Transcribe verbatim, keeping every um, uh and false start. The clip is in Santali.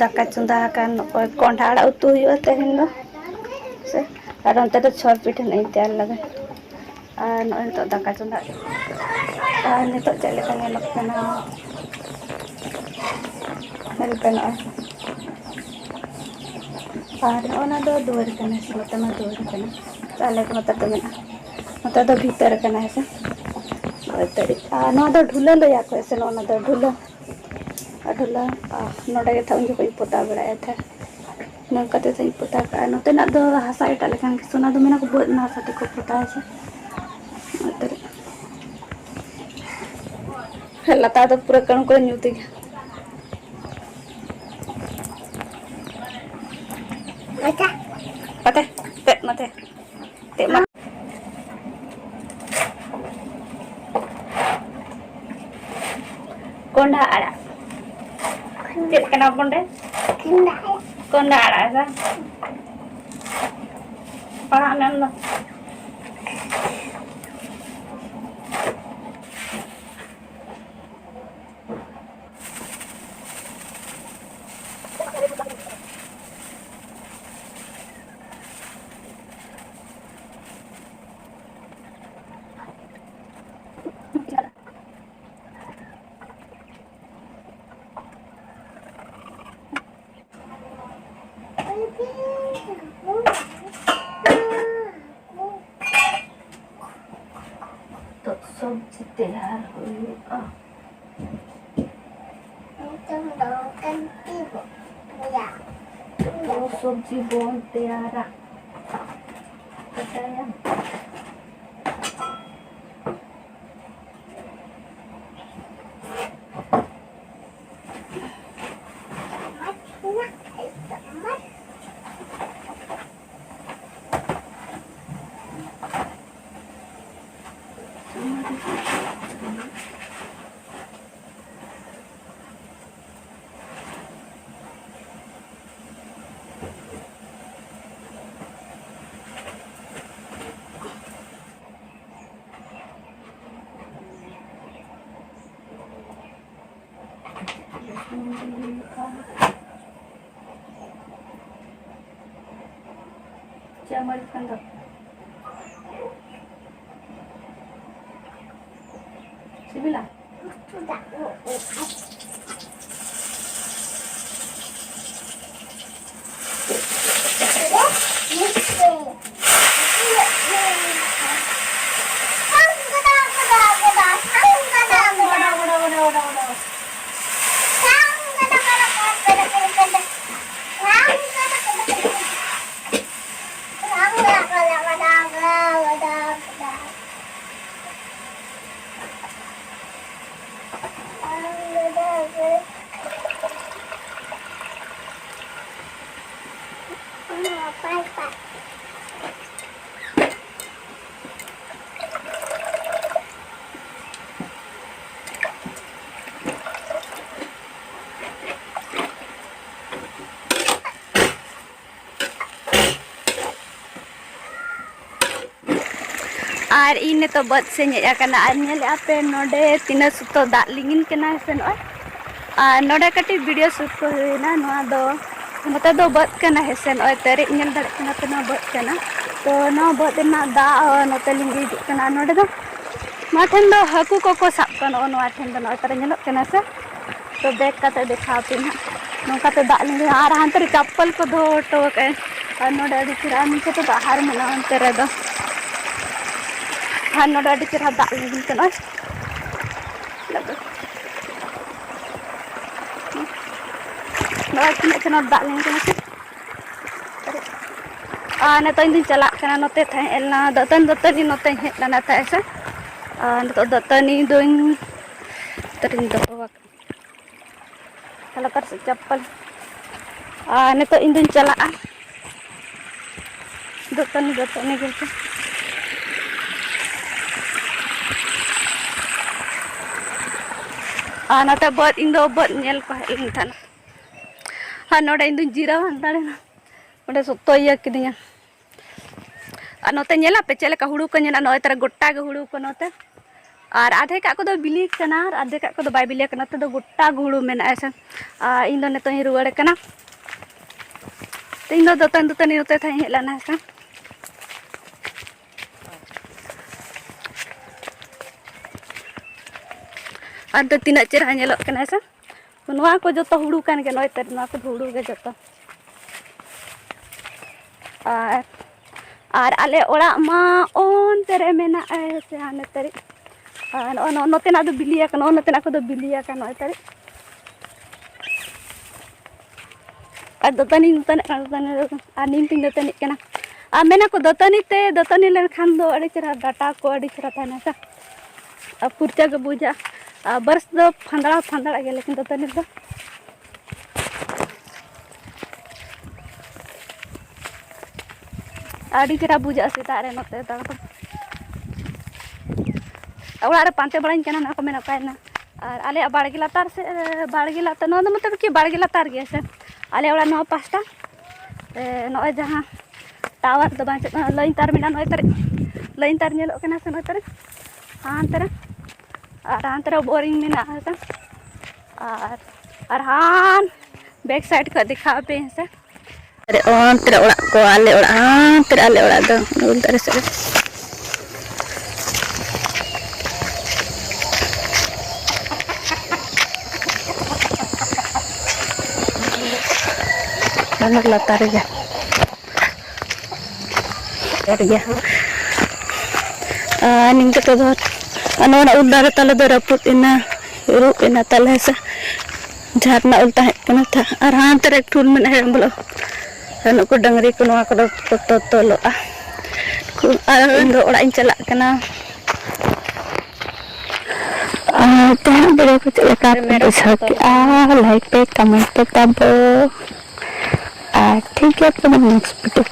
ᱫᱟᱠᱟ ᱪᱚᱸᱫᱟ ᱟᱠᱟᱱ, ᱱᱚᱜᱼᱚᱭ ᱠᱚᱸᱰᱷᱟ ᱟᱲᱟᱜ ᱩᱛᱩ ᱦᱩᱭᱩᱜᱼᱟ ᱛᱮᱦᱮᱧ ᱫᱚ᱾ ᱥᱮ, ᱟᱨ ᱚᱱᱛᱮ ᱫᱚ ᱪᱷᱚᱨ ᱯᱤᱴᱷᱟᱹ ᱱᱟᱜ ᱤᱧ ᱛᱮᱭᱟᱨ ᱞᱮᱫᱟ᱾ ᱟᱨ ᱱᱚᱜᱼᱚᱭ ᱱᱤᱛᱚᱜ ᱫᱟᱠᱟ ᱪᱚᱸᱫᱟ᱾ ᱟᱨ ᱱᱤᱛᱚᱜ ᱪᱮᱫ ᱞᱮᱠᱟ ᱧᱮᱞᱚᱜ ᱠᱟᱱᱟ, ᱧᱮᱞ ᱯᱮ ᱱᱚᱜᱼᱚᱭ᱾ ᱟᱨ ᱱᱚᱜᱼᱚ ᱱᱟ ᱫᱚ ᱫᱩᱣᱟᱹᱨ ᱠᱟᱱᱟ, ᱥᱮ ᱱᱚᱛᱮ ᱢᱟ ᱫᱩᱣᱟᱹᱨ ᱠᱟᱱᱟ᱾ ᱟᱞᱮ ᱠᱚ ᱱᱚᱛᱮ ᱫᱚ ᱢᱮᱱᱟᱜᱼᱟ, ᱱᱚᱛᱮ ᱫᱚ ᱵᱷᱤᱛᱟᱹᱨ ᱠᱟᱱᱟ, ᱦᱮᱸ ᱥᱮ᱾ ᱟᱨ ᱱᱚᱣᱟ ᱫᱚ ᱰᱷᱩᱞᱟᱹ ᱞᱟᱹᱭᱟ ᱠᱚ, ᱥᱮ ᱱᱚᱜᱼᱚ ᱱᱟ ᱫᱚ ᱰᱷᱩᱞᱟᱹ᱾ ᱟᱨ ᱰᱷᱩᱞᱟᱹ, ᱟᱨ ᱱᱚᱰᱮ ᱜᱮ ᱛᱟᱦᱮᱸᱫ ᱩᱱ ᱡᱚᱠᱷᱚᱡ ᱤᱧ ᱯᱚᱛᱟᱣ ᱵᱟᱲᱟᱭᱮᱫ ᱛᱟᱦᱮᱸᱫ᱾ ᱱᱚᱝᱠᱟ ᱛᱮ ᱛᱟᱦᱮᱸᱫ ᱤᱧ ᱯᱚᱛᱟᱣ ᱠᱟᱜᱼᱟ᱾ ᱱᱚᱛᱮᱱᱟᱜ ᱫᱚ ᱦᱟᱥᱟ ᱮᱴᱟᱜ ᱞᱮᱠᱟᱱ ᱜᱮ, ᱥᱚᱱᱟ ᱫᱚ ᱢᱮᱱᱟ ᱠᱚ ᱵᱟᱹᱫᱽ ᱨᱮᱱᱟᱜ ᱦᱟᱥᱟ ᱛᱮᱠᱚ ᱯᱚᱛᱟᱣᱟ ᱥᱮ᱾ ᱚᱱᱟᱛᱮ ᱞᱟᱛᱟᱨ ᱫᱚ ᱯᱩᱨᱟᱹ ᱠᱟᱹᱬᱩ ᱠᱟᱹᱬᱩ ᱧᱩᱛ ᱜᱮ᱾ ᱯᱟᱛᱮ, ᱫᱮᱡ ᱱᱚᱛᱮ᱾ ᱪᱮᱫ ᱢᱟ-, ᱠᱚᱸᱰᱷᱟ ᱟᱲᱟᱜ᱾ ᱪᱮᱫ ᱠᱟᱱᱟ ᱦᱚᱯᱚᱱ ᱨᱮ? ᱠᱚᱸᱰᱷᱟ ᱟᱲᱟᱜ᱾ ᱠᱚᱸᱰᱷᱟ ᱟᱲᱟᱜ ᱥᱮ? ᱯᱟᱲᱦᱟᱜ ᱢᱮ ᱟᱢ ᱫᱚ᱾ ᱱᱤᱛᱚᱜ ᱥᱚᱵᱽᱡᱤ ᱛᱮᱭᱟᱨ ᱦᱩᱭᱩᱜᱼᱟ᱾ ᱱᱤᱛᱚᱝ ᱫᱚ ᱠᱟᱱᱛᱤ ᱵᱚ-, ᱵᱚᱭᱟ᱾ ᱱᱤᱛᱚᱝ ᱥᱚᱵᱽᱡᱤ ᱵᱚᱱ ᱛᱮᱭᱟᱨᱟ᱾ ᱵᱟᱰᱟᱭᱟᱢ? ᱪᱟ ᱢᱟᱹᱨᱤᱪ ᱠᱷᱟᱱ ᱫᱚ ᱥᱤᱵᱤᱞᱟ? ᱟᱨ ᱤᱧ ᱱᱤᱛᱚᱜ ᱵᱟᱹᱫᱽ ᱥᱮᱫ ᱤᱧ ᱦᱮᱡ ᱟᱠᱟᱱᱟ᱾ ᱟᱨ ᱧᱮᱞᱮᱫᱼᱟ ᱯᱮ ᱱᱚᱰᱮ ᱛᱤᱱᱟᱹᱜ ᱥᱚᱠᱛᱚ ᱫᱟᱜ ᱞᱤᱸᱜᱤᱱ ᱠᱟᱱᱟ ᱥᱮ ᱱᱚᱜᱼᱚᱭ᱾ ᱟᱨ ᱱᱚᱰᱮ ᱠᱟᱹᱴᱤᱡ video shoot ᱠᱚ ᱦᱩᱭᱱᱟ᱾ ᱱᱚᱣᱟ ᱫᱚ, ᱱᱚᱛᱮ ᱫᱚ ᱵᱟᱹᱫᱽ ᱠᱟᱱᱟ ᱦᱮᱸ ᱥᱮ, ᱱᱚᱜᱼᱚᱭ ᱛᱟᱹᱨᱤᱡ ᱧᱮᱞ ᱫᱟᱲᱮᱭᱟᱜ ᱠᱟᱱᱟ ᱯᱮ, ᱱᱚᱣᱟ ᱵᱟᱹᱫᱽ ᱠᱟᱱᱟ᱾ ᱛᱚ ᱱᱚᱣᱟ ᱵᱟᱹᱫᱽ ᱨᱮᱱᱟᱜ ᱫᱟᱜ ᱱᱚᱛᱮ ᱞᱤᱸᱜᱤ ᱦᱤᱡᱩᱜ ᱠᱟᱱᱟ᱾ ᱟᱨ ᱱᱚᱰᱮ ᱫᱚ, ᱱᱚᱣᱟ ᱴᱷᱮᱱ ᱫᱚ ᱦᱟᱹᱠᱩ ᱠᱚᱠᱚ ᱥᱟᱵ ᱠᱚᱣᱟ᱾ ᱱᱚᱜᱼᱚ ᱱᱚᱣᱟ ᱴᱷᱮᱱ ᱫᱚ, ᱱᱚᱜᱼᱚᱭ ᱛᱟᱨᱟ ᱧᱮᱞᱚᱜ ᱠᱟᱱᱟ ᱥᱮ? ᱛᱚ back ᱠᱟᱛᱮ ᱫᱮᱠᱷᱟᱣ ᱟᱯᱮ ᱱᱟᱦᱟᱜ᱾ ᱱᱚᱝᱠᱟᱛᱮ ᱫᱟᱜ ᱞᱤᱸᱜᱤ, ᱟᱨ ᱦᱟᱱᱛᱮ ᱨᱮ ᱪᱟᱯᱯᱚᱞ ᱠᱚ ᱫᱚᱦᱚ ᱦᱚᱴᱚ ᱟᱠᱟᱫᱼᱟ᱾ ᱟᱨ ᱱᱚᱰᱮ ᱟᱹᱰᱤ ᱪᱮᱦᱨᱟ, ᱟᱨ ᱱᱤᱝᱠᱟᱹ ᱛᱮᱫᱚ ᱟᱦᱟᱨ ᱢᱮᱱᱟᱜᱼᱟ ᱚᱱᱛᱮ ᱨᱮᱫᱚ᱾ ᱟᱨ ᱱᱚᱰᱮ ᱟᱹᱰᱤ ᱪᱮᱦᱨᱟ ᱫᱟᱜ ᱞᱤᱸᱜᱤᱱ ᱠᱟᱱᱟ᱾ ᱱᱚᱜᱼᱚᱭ ᱛᱤᱱᱟᱹᱜ ᱪᱮᱦᱨᱟ ᱫᱟᱜ ᱞᱤᱸᱜᱤᱱ ᱠᱟᱱᱟ ᱥᱮ᱾ ᱟᱨ ᱱᱤᱛᱚᱜ ᱤᱧ ᱫᱩᱧ ᱪᱟᱞᱟᱜ ᱠᱟᱱᱟ ᱱᱚᱛᱮ ᱛᱟᱦᱮᱸ ᱞᱮᱱᱟ, ᱫᱟᱹᱛᱟᱹᱱᱤ, ᱫᱟᱹᱛᱟᱹᱱᱤ ᱱᱚᱛᱮᱧ ᱦᱮᱡ ᱞᱮᱱᱟ ᱛᱟᱦᱮᱸ ᱥᱮ᱾ ᱟᱨ ᱱᱤᱛᱚᱜ ᱫᱟᱹᱛᱟᱹᱱᱤ ᱫᱚᱧ ᱱᱚᱛᱮ ᱨᱤᱧ ᱫᱚᱦᱚ ᱟᱠᱟᱫᱟ᱾ ᱞᱟᱛᱟᱨ ᱥᱮᱫ ᱪᱟᱯᱯᱟᱞ᱾ ᱟᱨ ᱱᱤᱛᱚᱜ ᱤᱧ ᱫᱩᱧ ᱪᱟᱞᱟᱜᱼᱟ ᱫᱟᱹᱛᱟᱹᱱᱤ, ᱫᱟᱹᱛᱟᱹᱱᱤ ᱜᱮ᱾ ᱟᱨ ᱱᱚᱛᱮ ᱵᱟᱹᱫᱽ, ᱤᱧ ᱫᱚ ᱵᱟᱹᱫᱽ ᱧᱮᱞ ᱠᱚ ᱦᱮᱡ ᱞᱮᱱ ᱛᱟᱦᱮᱱᱟ᱾ ᱟᱨ ᱱᱚᱰᱮ ᱤᱧ ᱫᱩᱧ ᱡᱤᱨᱟᱹᱣ ᱦᱟᱛᱟᱲᱮᱱᱟ, ᱚᱸᱰᱮ ᱥᱚᱠᱛᱚ ᱤᱭᱟᱹ ᱠᱤᱫᱤᱧᱟ᱾ ᱟᱨ ᱱᱚᱛᱮ ᱧᱮᱞᱟ ᱯᱮ ᱪᱮᱫ ᱞᱮᱠᱟ ᱦᱩᱲᱩ ᱠᱚ ᱧᱮᱞᱟ, ᱱᱚᱜᱼᱚᱭ ᱛᱟᱨᱟ ᱜᱚᱴᱟ ᱜᱮ ᱦᱩᱲᱩ ᱠᱚ ᱱᱚᱛᱮ᱾ ᱟᱨ ᱟᱫᱷᱮᱠᱟᱜ ᱠᱚᱫᱚ ᱵᱤᱞᱤ ᱠᱟᱱᱟ ᱟᱨ ᱟᱫᱷᱮᱠᱟᱜ ᱠᱚᱫᱚ ᱵᱟᱭ ᱵᱤᱞᱤ ᱠᱟᱱᱟ᱾ ᱱᱚᱛᱮ ᱫᱚ ᱜᱚᱴᱟ ᱜᱮ ᱦᱩᱲᱩ ᱢᱮᱱᱟᱜᱼᱟ ᱥᱮ᱾ ᱟᱨ ᱤᱧ ᱫᱚ ᱱᱤᱛᱚᱜ ᱤᱧ ᱨᱩᱣᱟᱹᱲ ᱠᱟᱱᱟ᱾ ᱛᱚ ᱤᱧ ᱫᱚ ᱫᱟᱹᱛᱟᱹᱱᱤ, ᱫᱟᱹᱛᱟᱹᱱᱤ ᱱᱚᱛᱮ ᱛᱟᱦᱮᱸ ᱤᱧ ᱦᱮᱡ ᱞᱮᱱᱟ ᱦᱮᱸ ᱥᱮ᱾ ᱟᱨ ᱫᱚ ᱛᱤᱱᱟᱹᱜ ᱪᱮᱦᱨᱟ ᱧᱮᱞᱚᱜ ᱠᱟᱱᱟ ᱦᱮᱸ ᱥᱮ᱾ ᱱᱚᱣᱟ ᱠᱚ ᱡᱚᱛᱚ ᱦᱩᱲᱩ ᱠᱟᱱ ᱜᱮᱭᱟ, ᱱᱚᱜᱼᱚᱭ ᱛᱟᱹᱨᱤ, ᱱᱚᱣᱟ ᱠᱚ ᱦᱩᱲᱩ ᱜᱮ ᱡᱚᱛᱚ᱾ ᱟᱨ, ᱟᱨ ᱟᱞᱮ ᱚᱲᱟᱜ ᱢᱟ ᱚᱱᱛᱮ ᱨᱮ ᱢᱮᱱᱟᱜᱼᱟ ᱦᱮᱸ ᱥᱮ, ᱦᱟᱱᱮ ᱛᱟᱹᱨᱤ᱾ ᱟᱨ ᱱᱚᱜᱼᱚ ᱱᱚ-, ᱱᱚᱛᱮᱱᱟᱜ ᱫᱚ ᱵᱤᱞᱤ ᱟᱠᱟᱱᱟ, ᱱᱚᱜᱼᱚ ᱱᱚᱛᱮᱱᱟᱜ ᱠᱚᱫᱚ ᱵᱤᱞᱤ ᱟᱠᱟᱱᱟ, ᱱᱚᱜᱼᱚᱭ ᱛᱟᱹᱨᱤ᱾ ᱟᱨ ᱫᱟᱹᱛᱟᱹᱱᱤ ᱫᱟᱹᱛᱟᱹᱱᱤᱜ ᱠᱟᱱᱟ, ᱫᱟᱹᱛᱟᱹᱱᱤ ᱫᱚ, ᱟᱨ ᱱᱤᱢ ᱛᱤᱧ ᱫᱟᱹᱛᱟᱹᱱᱤᱜ ᱠᱟᱱᱟ᱾ ᱟᱨ ᱢᱮᱱᱟ ᱠᱚ ᱫᱟᱹᱛᱟᱹᱱᱤ ᱛᱮ, ᱫᱟᱹᱛᱟᱹᱱᱤ ᱞᱮᱱᱠᱷᱟᱱ ᱫᱚ ᱟᱹᱰᱤ ᱪᱮᱦᱨᱟ ᱰᱟᱴᱟ ᱠᱚ ᱟᱹᱰᱤ ᱪᱮᱦᱨᱟ ᱛᱟᱦᱮᱱᱟ ᱥᱮ, ᱟᱨ ᱯᱷᱩᱨᱪᱟᱹ ᱜᱮ ᱵᱩᱡᱷᱟᱹᱜᱼᱟ᱾ ᱟᱨ ᱵᱟᱨᱥ ᱫᱚ ᱯᱷᱟᱸᱫᱲᱟ ᱯᱷᱟᱸᱫᱲᱟᱜ ᱜᱮᱭᱟ, ᱞᱮᱠᱤᱱ ᱫᱟᱹᱛᱟᱹᱱᱤ ᱫᱚ ᱟᱹᱰᱤ ᱪᱮᱦᱨᱟ ᱵᱩᱡᱷᱟᱹᱜᱼᱟ ᱥᱮᱛᱟᱜ ᱨᱮ ᱱᱚᱛᱮ ᱫᱟᱬᱟ ᱫᱚ᱾ ᱚᱲᱟᱜ ᱨᱮ ᱯᱟᱱᱛᱮ ᱵᱟᱲᱟᱧ ᱠᱟᱱᱟ, ᱱᱚᱣᱟ ᱠᱚ ᱢᱮᱱᱟ ᱚᱠᱟᱭᱮᱱᱟ᱾ ᱟᱨ ᱟᱞᱮᱭᱟᱜ ᱵᱟᱲᱜᱮ ᱞᱟᱛᱟᱨ ᱥᱮᱫ, ᱵᱟᱲᱜᱮ ᱞᱟᱛᱟᱨ, ᱱᱚᱣᱟ ᱫᱚ ᱢᱚᱛᱞᱚᱵ ᱠᱤ ᱵᱟᱲᱜᱮ ᱞᱟᱛᱟᱨ ᱜᱮᱭᱟ ᱥᱮ, ᱟᱞᱮ ᱚᱲᱟᱜ ᱱᱚᱣᱟ ᱯᱟᱥᱴᱟ᱾ ᱮ, ᱱᱚᱜᱼᱚᱭ ᱡᱟᱦᱟᱸ ᱴᱟᱣᱟᱨ ᱫᱚ ᱵᱟᱝ ᱪᱟᱞᱟᱜ ᱠᱟᱱᱟ, ᱞᱟᱭᱤᱱ ᱛᱟᱨ ᱢᱮᱱᱟᱜᱼᱟ, ᱱᱚᱜᱼᱚᱭ ᱛᱟᱨᱮ ᱞᱟᱭᱤᱱ ᱛᱟᱨ ᱧᱮᱞᱚᱜ ᱠᱟᱱᱟ ᱥᱮ, ᱱᱚᱜᱼᱚᱭ ᱛᱟᱨᱮ ᱦᱟᱱᱛᱮ ᱨᱮ, ᱟᱨ ᱦᱟᱱᱛᱮ ᱨᱮ ᱵᱳᱨᱤᱝ ᱢᱮᱱᱟᱜᱼᱟ ᱦᱮᱸ ᱥᱮ᱾ ᱟᱨ, ᱟᱨ ᱦᱟᱱ ᱵᱮᱠ ᱥᱟᱭᱤᱰ ᱠᱷᱚᱱ ᱫᱮᱠᱷᱟᱣ ᱟᱯᱮ ᱦᱮᱸ ᱥᱮ᱾ ᱟᱨᱮ ᱚᱱᱛᱮ ᱨᱮ ᱚᱲᱟᱜ ᱠᱚ, ᱟᱞᱮ ᱚᱲᱟᱜ ᱦᱟᱱᱛᱮ ᱨᱮ, ᱟᱞᱮ ᱚᱲᱟᱜ ᱫᱚ ᱩᱞ ᱫᱟᱨᱮ ᱥᱮᱫ ᱨᱮ᱾ ᱚᱱᱟ ᱞᱟᱛᱟᱨ ᱨᱮᱜᱮ᱾ ᱮᱨ ᱜᱮᱭᱟ᱾ ᱟᱨ ᱱᱤᱝᱠᱟᱹ ᱛᱮᱫᱚ, ᱟᱨ ᱱᱚᱣᱟ ᱩᱞ ᱫᱟᱨᱮ ᱛᱟᱞᱮ ᱫᱚ ᱨᱟᱹᱯᱩᱫ ᱮᱱᱟ, ᱨᱩᱜ ᱮᱱᱟ ᱛᱟᱞᱮ ᱦᱮᱸ ᱥᱮ᱾ ᱡᱷᱟᱨᱱᱟ ᱩᱞ ᱛᱟᱦᱮᱸ ᱠᱟᱱᱟ ᱛᱚ᱾ ᱟᱨ ᱦᱟᱱᱛᱮ ᱨᱮ ᱮᱠᱴᱩ ᱩᱞ ᱢᱮᱱᱟᱜᱼᱟ, ᱵᱚᱞᱚ᱾ ᱟᱨ ᱱᱩᱠᱩ ᱰᱟᱹᱝᱨᱤ ᱠᱚ ᱱᱚᱣᱟ ᱠᱚᱫᱚ ᱠᱚ ᱛᱚᱛᱚᱞᱚᱜᱼᱟ᱾ ᱠᱚ, ᱟᱨ ᱤᱧ ᱫᱚ ᱚᱲᱟᱜ ᱤᱧ ᱪᱟᱞᱟᱜ ᱠᱟᱱᱟ᱾ ᱟᱨ ᱛᱮᱦᱮᱧ ᱵᱷᱤᱰᱤᱭᱳ ᱠᱚ ᱪᱮᱫ ᱞᱮᱠᱟ ᱯᱮ ᱵᱩᱡᱷᱟᱹᱣ ᱠᱮᱜᱼᱟ? ᱞᱟᱭᱤᱠ ᱯᱮ, ᱠᱚᱢᱮᱱᱴ ᱯᱮ ᱛᱟᱵᱚ᱾ ᱟᱨ ᱴᱷᱤᱠ ᱜᱮᱭᱟ, ᱛᱚᱵᱮ ᱱᱮᱠᱥᱴ ᱵᱷᱤᱰᱤᱭᱳ᱾